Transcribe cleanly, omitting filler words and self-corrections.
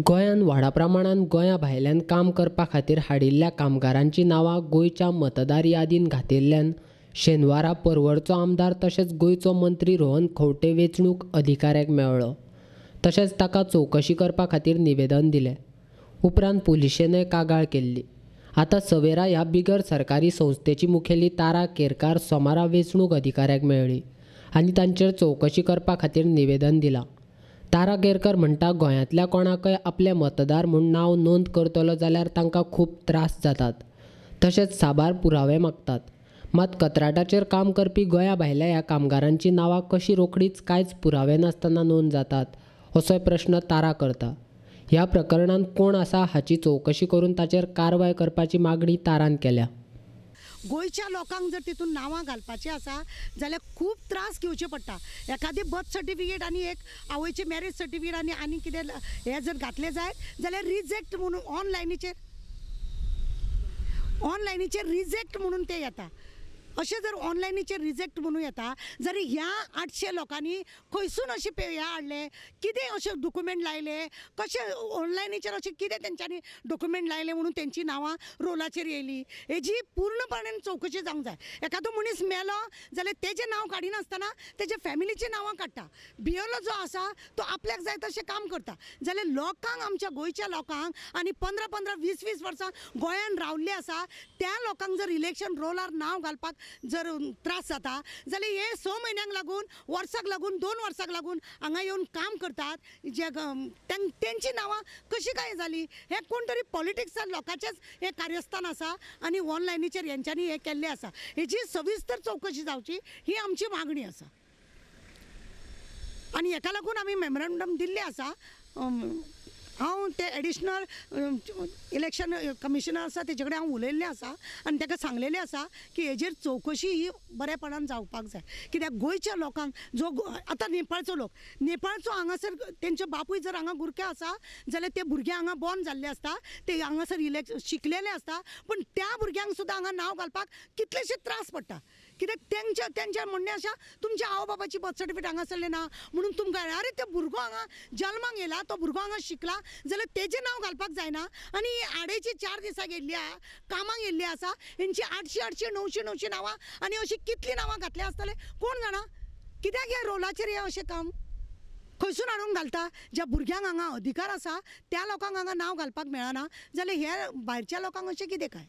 गोंयांत व्हडा प्रमाणान गोंया भायल्यान काम करपा खातीर हाडिल्ल्या कामगारांची नांवां गोंयच्या मतदार यादीन घातिल्ल्यान शेनवारा पर्वरचो आमदार तशेंच गोंयचो मंत्री रोहन खंवटे वेंचणूक अधिकाऱ्याक मेळ्ळो. तशेंच ताका चवकशी करपा खातीर निवेदन दिलें. उपरांत पुलिशेनय कागाळ केल्ली. आतां सवेरा ह्या बिगर सरकारी संस्थेची मुखेली तारा केरकार सोमारा वेंचणूक अधिकाऱ्याक मेळ्ळी आनी तांचेर चवकशी करपा खातीर निवेदन दिलां. तारा केरकर म्हणटा, गोंयांतल्या कोणाकय आपले मतदार म्हूण नांव नोंद करतलो जाल्यार तांकां खूब त्रास जातात, तशेंच साबार पुरावे मागतात. मात कंत्राटाचेर काम करपी गोंया भायल्या ह्या कामगारांची नांवां कशी रोखडीच कांयच पुरावे नासतना नोंद जातात असोय प्रश्न तारा करता. ह्या प्रकरणांत कोण आसा हाची चवकशी करून ताचेर कारवाय करपाची मागणी तारान केल्या. गोंयच्या लोकांक जर तितून नांवां घालपाचीं आसा जाल्यार खूब त्रास घेवचे पडटा. एखादी बर्थ सर्टिफिकेट आनी एक आवयची मॅरेज सर्टिफिकेट आनी आनी कितें हें जर घातलें जायत जाल्यार रिजेक्ट म्हणून ऑनलायनीचेर रिजेक्ट म्हणून तें येता. अशें जर ऑनलायनीचेर रिजेक्ट म्हणून येता जाल्यार ह्या 800 लोकांनी खंयसून अशें हें हाडलें, कितें अशें डॉक्युमेंट लायले, कशें ऑनलायनीचेर अशें कितें तेंच्यांनी डॉक्युमेंट लायले म्हणून तेंची नांवां रोलाचेर येयली, हेजी पूर्णपणान चवकशी जावंक जाय. एखादो मनीस मेलो जाल्यार तेजें नांव काडिनासतना तेजे फॅमिलीचीं नांवां काडटा. बियलो जो आसा तो आपल्याक जाय तशें काम करता. जाल्यार लोकांक, आमच्या गोंयच्या लोकांक आनी 15 15 20 20 वर्सां गोंयान रावल्ले आसा त्या लोकांक जर इलेक्शन रोलार नांव घालपाक जर त्रास जाता जाल्यार हे 6 म्हयन्यांक लागून, वर्साक लागून, 2 वर्साक लागून हांगा येवन काम करतात जे तेंची नांवां कशी काय जाली, हे कोण तरी पॉलिटिक्सान लोकांचेच हे कार्यस्थान आसा आनी ऑनलायनीचेर हेंच्यांनी हें केल्लें आसा. हेजी सविस्तर चवकशी जावची ही आमची मागणी आसा आनी हेका लागून आमी मेमोरंडम दिल्लें आसा. हांव ते एडिशनल इलेक्शन कमिशनर आसा तेजे कडेन हांव उलयल्लें आसा आनी ताका सांगलेलें आसा की हेजेर चवकशी ही बरेपणान जावपाक जाय. कित्याक गोंयच्या लोकांक जो आतां नेपाळचो लोक, नेपाळचो हांगासर तेंचे बापूय जर हांगा गुरखे आसा जाल्यार ते भुरगे हांगा बॉर्न जाल्ले आसता, ते हांगासर शिकलेले आसता, पूण त्या भुरग्यांक सुद्दां हांगा नांव घालपाक कितलेशे त्रास पडटा. कित्याक तेंचें म्हणणें आसा तुमच्या आवय बापायची बर्थ सर्टिफिकेट हांगासरलें ना म्हणून तुमकां, अरे ते भुरगो हांगा जल्माक येयला, तो भुरगो हांगा शिकला जाल्यार तेजें नांव घालपाक जायना. आनी आडेची 4 दिसां गेल्ली आहा, कामाक येयल्ली आसा, हेंची 800 800 900 900 नांवां आनी अशीं कितलीं नांवां घातल्या आसतले कोण जाणा. कित्याक ह्या रोलाचेर हें अशें काम खंयसून हाडून घालता? ज्या भुरग्यांक हांगा अधिकार आसा त्या लोकांक हांगा नांव घालपाक मेळना जाल्यार हे भायरच्या लोकांक अशें कितें काय?